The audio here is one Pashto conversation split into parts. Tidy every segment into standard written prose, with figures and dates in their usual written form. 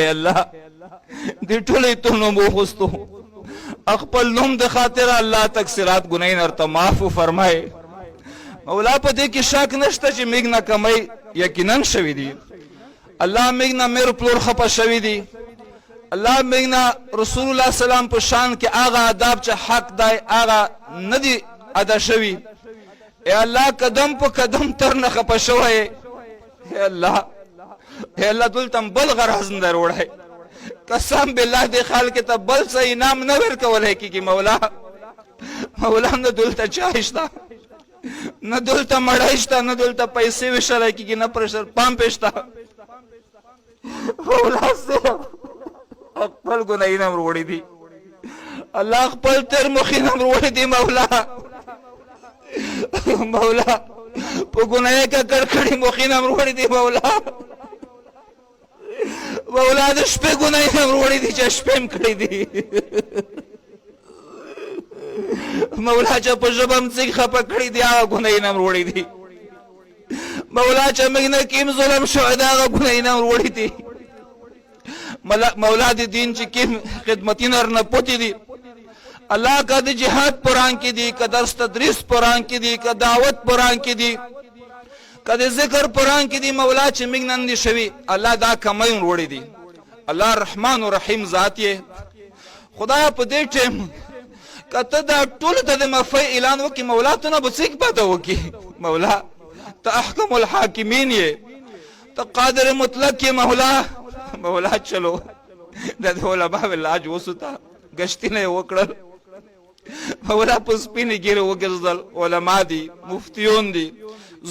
اے الله دې ټولې ته نوم وخستو، خپل نوم د خاطر الله تکثیرات ګناهین ورته معاف فرمای. مولا په دې کې شک نشته چې میږ نه کمۍ یقینا شوي دي. الله میږ نه میر پلور خپه شوي دي. الله میږ نه رسول الله سلام په شان کې هغه آداب چې حق دی هغه نه دي ادا شوي. اے الله قدم په قدم تر نه خپه شوی. اے الله، اے الله دلته بل غرض نه دروړی. قسم بالله دې خلک ته بل څه انعام نه ورکولی کېږي. مولا مولا نه دلته چای شته، نه دلته مړی شته، نه دلته پیسې ویشلی کېږي، نه پرشر پمپ شته. مولا صرف خپل ګناهونه هم وروړي دي. الله خپل تر مخینه هم وروړي دي. مولا مولا په ګناه ککړ کړي مخینه هم وروړي دي. مولا مولا د شپې ګناهونه هم وروړي دي چې شپې هم کړي دي. مولا چې په ژبه هم څیک خپه کړي دي هغه ګناهونه هم وروړي دي. مولا چې موږ نه کیم ظلم شوی دی هغه ګناهونه هم وروړي دي. مولا د دین چې کیم خدمتونه رنه پوتې دي. الله که د جهاد پران کې دي، که درس تدریس پران کې دي، که دعوت پران کې دي، که د ذکر پران کې دي، مولا چې موږ نن دي شوي الله دا کمی وروړي دي. الله رحمان و رحیم ذات یې. خدایا په دې ټیم که ته دا ټولو ته د معافۍ اعلان وکړي مولا ته نه به څوک پاته وکړي؟ مولا ته احکم الحاکمین یې، ته قادر مطلق یې. مولا مولا چلو د دې علما علاج وسوته، ګشتینه یې وکړل. مولا په سپینې ږیرې وګرځېدل. علما دي، مفتیون دي،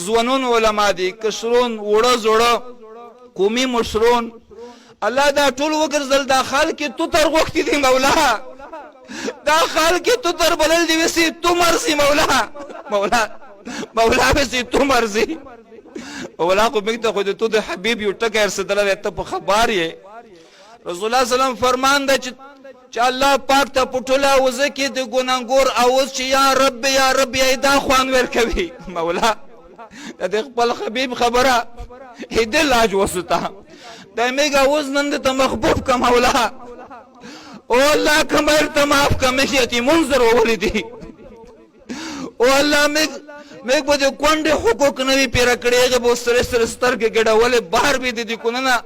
ځوانون علما دي، کشرون، وړه زوړه، قومي مشرون، الله دا ټول وګرځل. دا خلک تو تر غوښتي دي مولا، دا خلک تو تر بلل دي، وسی تو مرزي مولا. مولا مولا وسی تو مرزي مولا. خو موږ ته خو د تو د حبیب یو ټکی رسېدلی دی، ته په خبر یې. رسول الله سلام فرمان ده چې الله پاک ته په ټوله اوزه کې د ګناهګور اوز چې یا رب یا رب یې دا خوان ورکوي. مولا د خپل حبیب خبره هدې لاج وسوته. د میګ اوز نن ته محبوب که مولا. او الله کمر ته معاف که، مې یتیمون زر وولې دي. او الله مې مې په دې کونډې حقوق نه وي پیره کړی، هغه به سره سره سترګې ګډولې بهر به دې کونه نه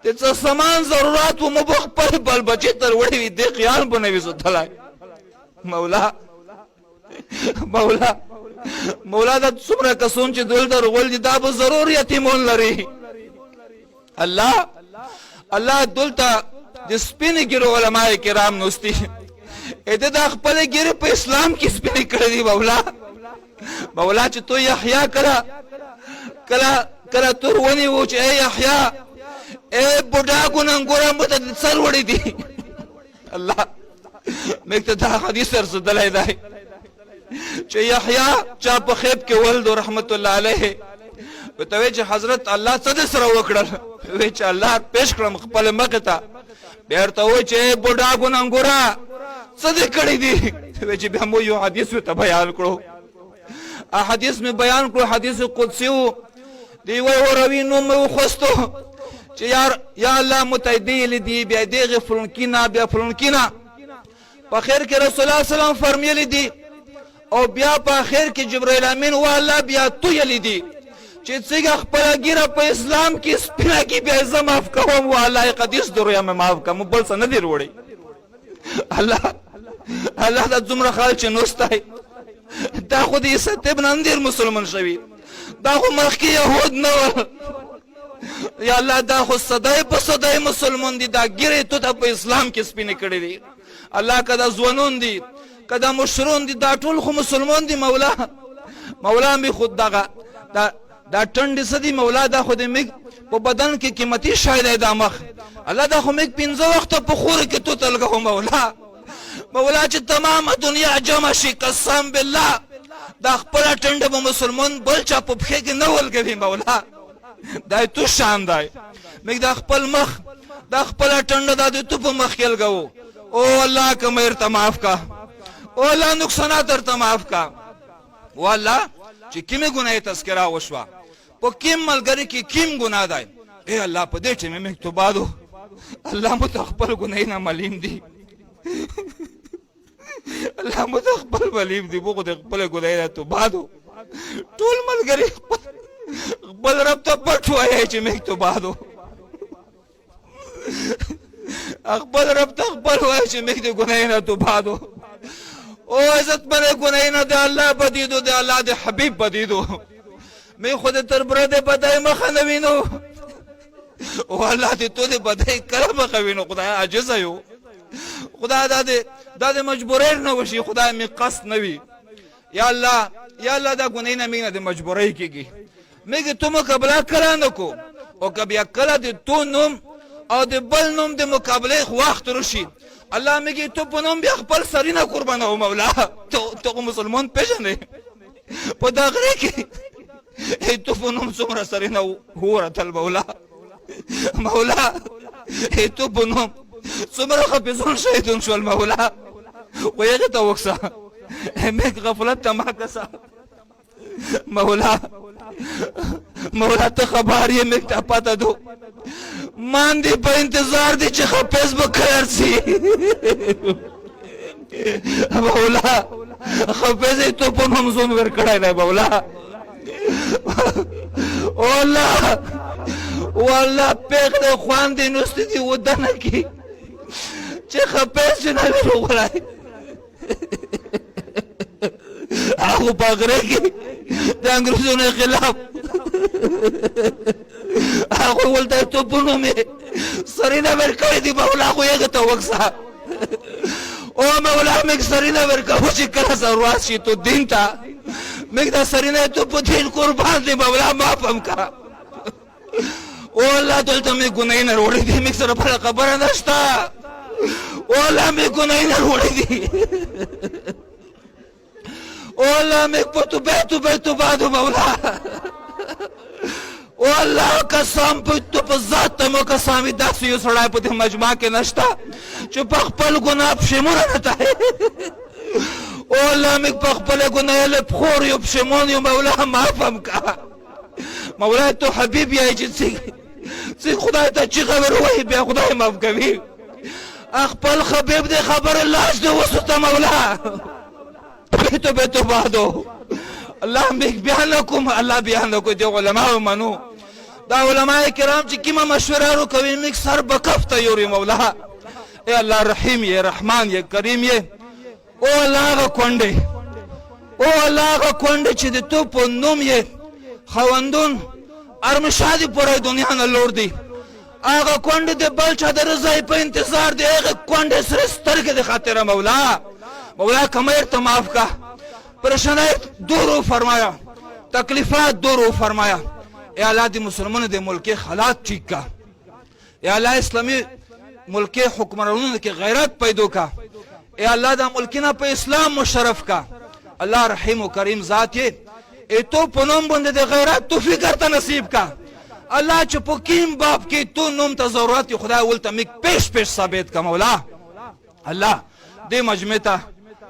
د څه سامان ضرورت و مو به خپل بل بچی تر وړي وي، دې خیال به نه وي ساتلی. مولا مولا مولا دا څومره کسون چې دلته رغول دي دا به ضرور یتیمون لري. الله الله دلته د سپینې ږیرو علماء کرام نوستي، د دا خپلې ږیرې په اسلام کې سپینې کړې دي. مولا مولا چې تو یحیی کله کله کله تور ونیو چې ای یحیی ای بوډا ګنهګوره مو ته د سر وړي دي. الله موږ ته دا حدیث رسېدلی دی چې یحیی چا په خیب کې ولدو رحمت الله علیه ورته وی چې حضرت الله څه دې سره وکړل؟ وی چې الله پیش کړم خپل مخې ته. بیا ورته وی چې ای بوډا ګنهګوره څه دې کړي دي؟ وی چې بیا مو یو حدیث ورته بیان کړو. حدیث مې بیان کړو، حدیث قدسي و، د یوه یوه روي نوم مې وخوستو چې یار یا الله متعدی دي، بیا دغه فلانکینا بیا فلانکینا. په خیر کې رسول الله سلام فرمیلی دي او بیا په اخر کې جبرائیل امین و الله بیا تو یلی دي چې څنګه خپل ګیره په اسلام کې سپینه کې بیا زه معاف کوم. و الله حدیث درو یا معاف کوم، بل څه نه دی وروړي. الله الله دا څومره خال چې نوسته دا خو د عیسی ابن اندیر مسلمان شوی، دا خو مخکې یهود نه ول. یا الله دا خو صدای په صدای مسلمان دي، دا ګیرې تو ته په اسلام کې سپینې کړې دي. الله که دا ځوانون دي، که دا مشرون دي، دا ټول خو مسلمان دي. مولا مولا مې خود دغه دا دا ټنډې څه دي مولا؟ دا خو د موږ په بدن کې قیمتي شی دی دا مخ. الله دا خو موږ پنځه وخته په خوره کې تو ته لګوو. مولا مولا چې تمامه دنیا جمع شي قسم بالله دا خپله ټنډه به مسلمان بل چا په پښې کې نه ولګوي. مولا دا تو شان دی، موږ دا خپل مخ دا خپله ټنډه دا د تو په مخ کې لګوو. او الله که مې ورته معاف کا، او الله نقصانات ورته معاف کا. او الله چې کومې ګناهې تذکره وشوه، په کوم ملګري کې کوم ګناه دی، ای الله په دې ټیمې مې توبه دو. الله مو ته خپل ګناه نه ملیم دي، الله مو ته خپل ملیم دي. موږ د خپل ګناه نه توبه دو. ټول ملګري خپل رب ته پټ وایي چې موږ توبه دو. خپل رب ته خپل وایي چې موږ د ګناه نه توبه دو. او عزت باندې ګناه نه د الله بدیدو، د الله د حبیب بدیدو. مې خو د تر بره د بدای مخه نه وینو. او الله دې ته د بدای کله مخه وینو؟ خدای عاجز یو. خدای دا د مجبورۍ نه وشي، خدای مې قصد نه وي. یا الله، یا الله، دا ګناه نه مې نه د مجبورۍ کېږي. مې ته مقابله کله نه کو، او که بیا کله د تو نوم او د بل نوم د مقابلې وخت راشي، الله مې ته په نوم بیا خپل سرینه قربانوم. مولا ته مسلمان پېژنې، په دا غره کې ته په نوم څومره سرینه ورتل. مولا، مولا، ته په نوم څومره خفیزون شهیدون شول. مولا خو یې ته وکسه، مې غفلت ته ما کسه. مولا، مولا، ته خبر یې، مې ته پته دو. مان دې په انتظار دي چې خفیز به کله سي. مولا خفیز ته په نوم زون ورکړی دی. مولا، والله والله پیغلې خوندې نوستې دي ودنه کې چې خفیز نه وي وغلی. هغه په غره کې د انګریزونو خلاف هغه ولته توپونو مې سرینه ورکړې دي. مولا خو یې ته وکسه. او مولا مې سرینه ورکوو چې کله ضرورت شي ته دین ته مې دا سرینه ته په دین قربان دي. مولا معاف هم کا. او الله دلته مې ګناه نه وروړي دي، مې سره بله خبره نشته. او الله مې ګناه نه وروړي دي. او الله مې په توبه توبه توبه دو. مولا، او الله قسم په تو په ذات ته مو قسم، داسې یو سړی په دې مجمع کې نشته چې په خپل ګناه پښیمونه نه ته. او الله مې په خپل ګناه له پخور یو پښیمون یو. مولا معاف هم کا. مولا ته حبیب یې چې څه خدای ته چې خبر وایي بیا خدای معاف کوي. خپل حبیب دې خبر لاس دې وسوته. مولا توبه توبه دو. الله مې بیان کوم، الله بیان کو. دي علماء منو، دا علماء کرام چې کومه مشوره ورکوي مې سر بکف ته یوري. مولا اے الله رحیم یې، رحمان یې، کریم یې. او الله هغه کونډې، او الله هغه کونډې چې د تو په نوم یې خاوندون ارمشادي پوره دنیا نه لور دي، هغه کونډې د بل چا د رضای په انتظار دی. هغه کونډې سره سترګې د خاطره مولا، مولا کمیر ته معاف کا، پریشانای دور فرمایا، تکلیفات دور فرمایا. اے الله د مسلمانانو د ملک حالات ټیک کا. اے الله اسلامي ملک حکمرانونو کې غیرت پیدا کا. اے الله دا ملکونه په اسلام مشرف کا. الله رحیم او کریم ذات یې، ای تو په نوم باندې د غیرت توفیق ورته نصیب کا. الله چې په کیم باب کې تو نوم ته ضرورت، خدای ولته میک پیش پیش ثابت کا. مولا الله دې مجمع ته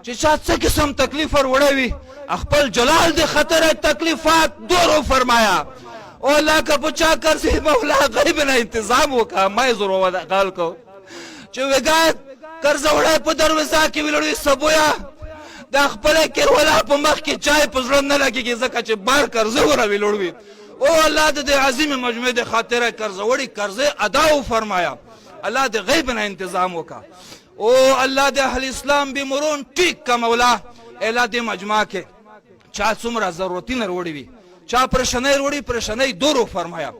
چې چا څه قسم تکلیف ور وړی وي، خپل جلال د خطر تکلیفات دور فرمایا. او الله که په چا قرضې، مولا غریب نه انتظام وکړه. ما یې ضرور غال کو چې وګا قرض وړی په دروازه کې ویلړوي، سبویا د خپل کرولا په مخ کې چای په زړه نه لګېږي، ځکه چې بار قرضه وره ویلړوي. او الله د عظیم مجموعې د خاطره قرض وړي قرضې ادا و فرمایا. الله د غیب نه انتظام وکړه. او الله د اهل اسلام بیمرون ټیک کا. مولا الله د مجمع کې چا څومره ضرورتونه وروړي وي، چا پرشنۍ وروړي، پرشنۍ دورو فرمایا.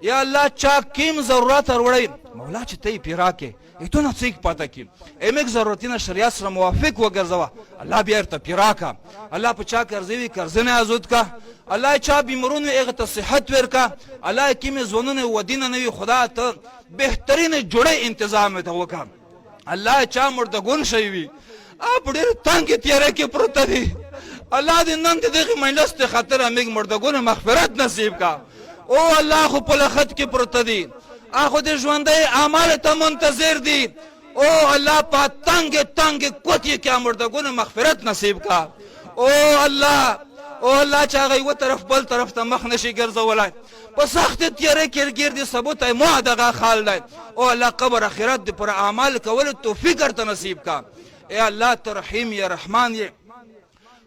یا الله چا کیم ضرورت وروړي، مولا چې ته یې پیرا کې ایتونه څیک پاته کی امیک ضرورتونه شریعت سره موافق وګرځوه. الله بیا ورته پیرا کا. الله په چا قرضې وي قرضې نه آزاد کا. الله چا بیمرون وي هغه ته صحت ورکا. الله کیمې ځوانونه ودینه نه وي، خدا ته بهترین جوړې انتظام ته وکا. الله چا مردګون شوی وي، په ډېر تنګې تیاره کې پروته دي، الله دې نن د دغې مجلس د خاطره موږ مردګونو مغفرت نصیب کا. او الله خو په لخت کې پروته دي، هغه د ژوندۍ اعمال ته منتظر دي. او الله په تنګ تنګ کوتې کې مردګونو مغفرت نصیب کا. او الله او الله چې هغه یو طرف بل طرف ته مخ نشي ګرځولای، په سخت تیارې کې ګیر دي، ثبوت مو دغه خال دی. او الله قبر اخرت دې پر اعمال کولو توفیق ورته نصیب کا. ای الله ته رحیم یې، رحمان یې.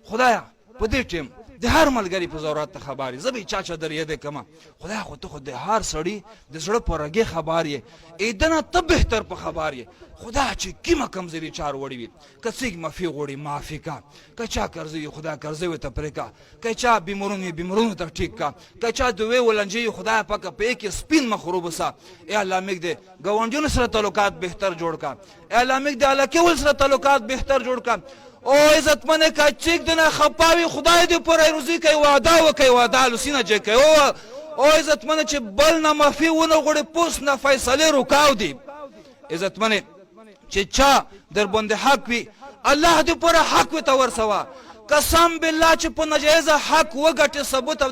خدایا په دې ټیم د هر ملګري په ضرورت ته خبر یې، زه به یې چا چا درېدی کمه. خدای خو ته خو د هر سړي د زړه په رګې خبر یې، ایدنه ته بهتر په خبر یې. خدای چې کیمه کمزوري چار وړي وي، که څوک معافي غواړي معافي کا، که چا قرضې وي خدای قرضې ورته پرې کا، که چا بیمارونه وي بیمارونو ته ټیک کا، که چا دوې ولنجې وي خدای پاکه په کې سپین مخ وروبسه. ای الله موږ دې ګاونډیونو سره تعلقات بهتر جوړ کا، ای الله موږ د علاقې ول سره تعلقات بهتر جوړ کا. او عزتمنه که چیک دنه خپاوي خدای دې پر روزي کوي، وعده وکوي، وعده لوسینه چې کوي. او عزتمنه چې بل نه معافي ونه غواړي پوس نه فیصلې رکاو دي. عزتمنه چې چا در باندې حق وي الله دې پر حق وي ته ورسوه. قسم بالله چې په ناجایزه حق وګټې ثبوت او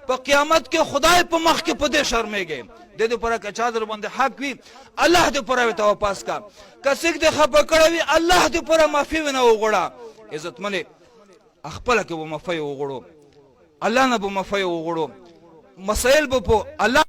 په قیامت کې خدای په مخ کې په دې شرمېږي. د دې لپاره که چا در باندې حق وي الله دې پوره ورته واپس کا، که څوک دې خفه کړی وي الله دې پوره معافي ونه وغواړه. عزتمنې خپله کې به معافي وغواړو، الله نه به معافي وغواړو، مسایل به په الله.